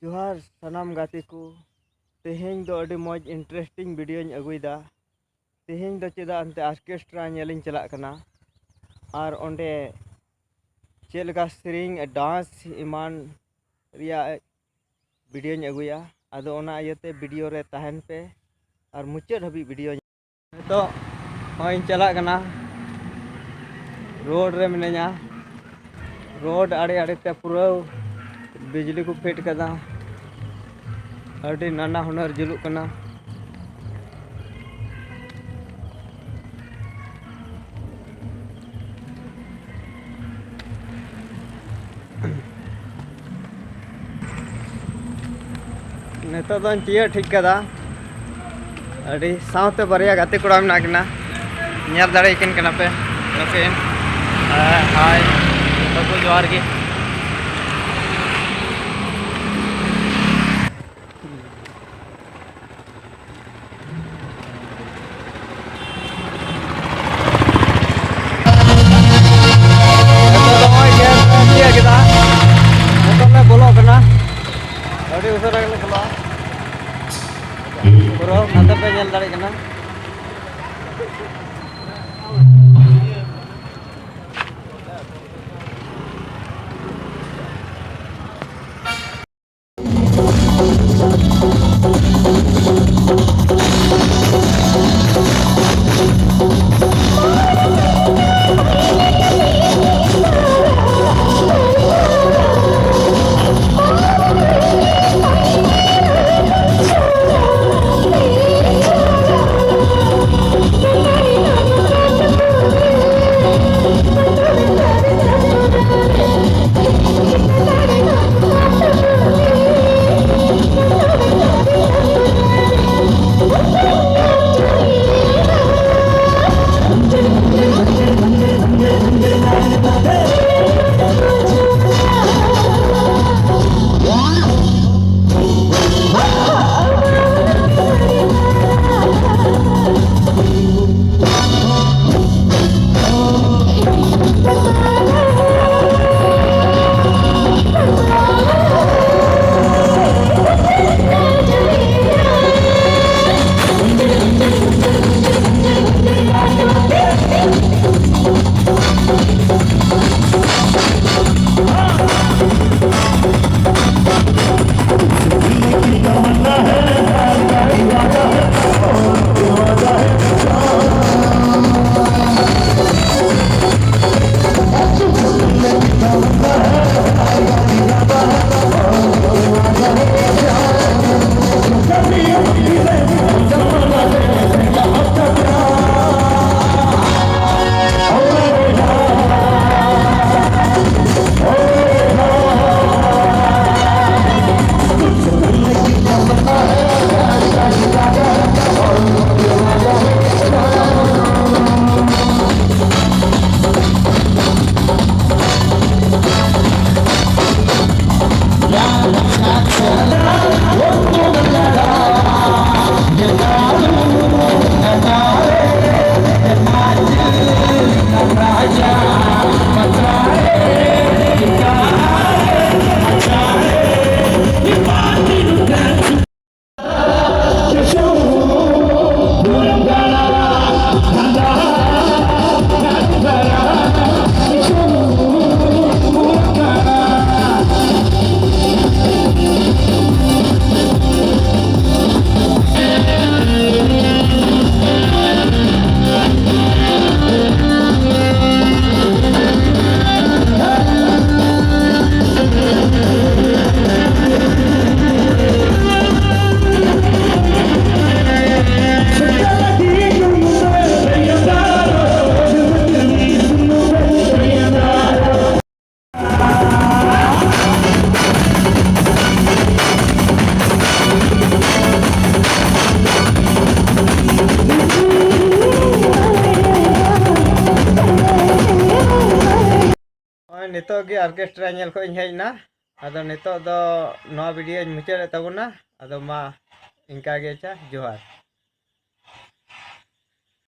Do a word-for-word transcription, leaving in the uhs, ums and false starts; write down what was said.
ᱡᱚᱦᱟᱨ ᱥᱟᱱᱟᱢ ᱜᱟᱛᱮ ᱠᱚ᱾ ᱛᱮᱦᱮᱧ ᱫᱚ ᱟᱹᱰᱤ ᱢᱚᱡᱽ interesting videoᱧ ᱟᱹᱜᱩᱭᱮᱫᱟ᱾ ᱛᱮᱦᱮᱧ ᱫᱚ ᱪᱮᱫᱟᱜ ᱮᱱᱛᱮ orchestra ᱧᱮᱞᱤᱧ ᱪᱟᱞᱟᱜ ᱠᱟᱱᱟ, ᱟᱨ ᱚᱸᱰᱮ ᱪᱮᱫ ᱞᱮᱠᱟ ᱥᱮᱨᱮᱧ, dance ᱮᱢᱟᱱ ᱨᱮᱭᱟᱜ videoᱧ ᱟᱹᱜᱩᱭᱟ᱾ ᱟᱫᱚ ᱚᱱᱟ ᱤᱭᱟᱹᱛᱮ video ᱨᱮ ᱛᱟᱦᱮᱱ ᱯᱮ ᱟᱨ ᱢᱩᱪᱟᱹᱫ ᱦᱟᱹᱵᱤᱡ video᱾ ᱱᱤᱛᱚᱜ ᱦᱚᱸᱜᱼᱚᱭ ᱤᱧ ᱪᱟᱞᱟᱜ ᱠᱟᱱᱟ, road ᱨᱮ ᱢᱤᱱᱟᱹᱧᱟ᱾ Road ᱟᱲᱮ ᱟᱲᱮ ᱛᱮ ᱯᱩᱨᱟᱹ ᱵᱤᱡᱽᱞᱤ ᱠᱚ fit ᱠᱟᱫᱟ, ᱟᱹᱰᱤ ᱱᱟᱱᱟ ᱦᱩᱱᱟᱹᱨ ᱡᱩᱞᱩᱜ ᱠᱟᱱᱟ᱾ ᱱᱤᱛᱚᱜ ᱫᱚᱧ ᱛᱤᱭᱟᱹᱜ ᱴᱷᱤᱠ ᱠᱟᱫᱟ᱾ ᱟᱹᱰᱤ ᱥᱟᱶᱛᱮ ᱵᱟᱨᱭᱟ ᱜᱟᱛᱮ ᱠᱚᱲᱟ ᱢᱮᱱᱟᱜ ᱠᱤᱱᱟ, ᱧᱮᱞ ᱫᱟᱲᱮᱭᱟᱠᱤᱱ ᱠᱟᱱᱟ ᱯᱮ ᱱᱩᱠᱤᱱ᱾ ᱦᱮᱸ, hi, ᱡᱚᱛᱚ ᱠᱚ ᱡᱚᱦᱟᱨ ᱜᱮ᱾ ᱱᱤᱛᱚᱜ ᱫᱚ ᱱᱚᱜᱼᱚᱭ ᱜᱮᱥ ᱞᱮ ᱛᱤᱭᱟᱹᱜ ᱠᱮᱫᱟ᱾ ᱱᱤᱛᱚᱜ ᱞᱮ ᱵᱚᱞᱚᱜ ᱠᱟᱱᱟ᱾ ᱟᱹᱰᱤ ᱩᱥᱟᱹᱨᱟ ᱜᱮᱞᱮ ᱪᱟᱞᱟᱜᱼᱟ᱾ ᱯᱩᱨᱟᱹ ᱱᱚᱛᱮ ᱯᱮ ᱧᱮᱞ ᱫᱟᱲᱮᱭᱟᱜ ᱠᱟᱱᱟ᱾ ᱱᱤᱛᱚᱜ ᱜᱮ ᱚᱨᱠᱮᱥᱴᱨᱟ ᱧᱮᱞ ᱠᱷᱚᱱ ᱤᱧ ᱦᱮᱡ ᱮᱱᱟ᱾ ᱟᱫᱚ ᱱᱤᱛᱚᱜ ᱫᱚ ᱱᱚᱣᱟ ᱵᱷᱤᱰᱤᱭᱳᱧ ᱢᱩᱪᱟᱹᱫᱮᱫ ᱛᱟᱵᱚᱱᱟ᱾ ᱟᱫᱚ ᱢᱟ ᱤᱱᱠᱟ ᱜᱮ, ᱟᱪᱪᱷᱟ, ᱡᱚᱦᱟᱨ᱾